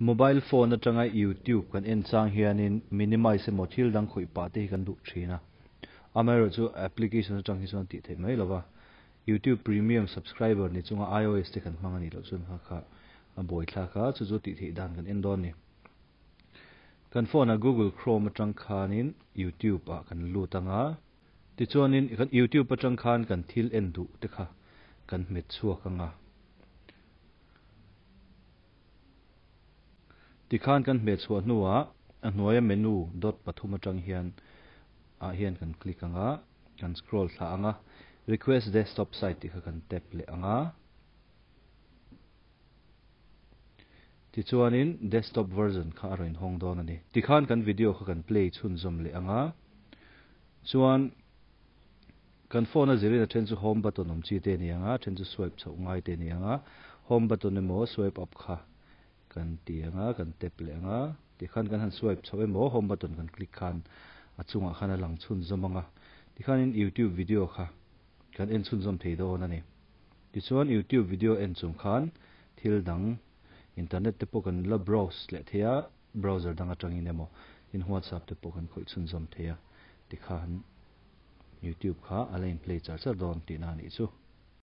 Mobile phone atanga YouTube kan en chang hianin minimize emaw thil dang khawih pah te hi kan duh thin a. Amaherawhchu application atang hi chuan tih theih mai lova, YouTube Premium subscriber ni chunga iOS te kan hmang a nih loh chuan kha kha a buai thlak a, chu chu tih theih dan kan en dawn a ni. Kan phone ah Google Chrome atang khanin YouTube ah kan lut ang a, tichuanin kan YouTube atang khan kan thil en duh te kha kan hmet chhuak ang a. Tikhan kan hmeh chhuah hnuah a hnuaia menu dot pathum atang hian ah hian kan click ang a, kan scroll thla ang a, request desktop site tih kha kan tap leh ang a. Tichuanin desktop version kha a rawn inhawng dawn a ni. Tikhan kan video kha kan play chhunzawm leh ang a, chuan Kan phone a zirin a then chu home button awm chi te a ni ang a, a then chu swipe chhoh ngai te a ni ang a. Home button emaw swipe up kha kan ti ang a, kan tap leh ang a. Tikhan kan han swipe chhoh emaw home button kan click khan a chungah khan a lang chhunzawm ang a. Tikhanin YouTube video kha kan en chhunzawm thei dawn a ni. Tichuan YouTube video en chung khan thil dang internet te pawh kan la browse leh thei a, browser dang atangin emaw tin WhatsApp te pawh kan khawih chhunzawm thei a. Tikhan. YouTube kha a la in play char char dawn tihna a nih chu.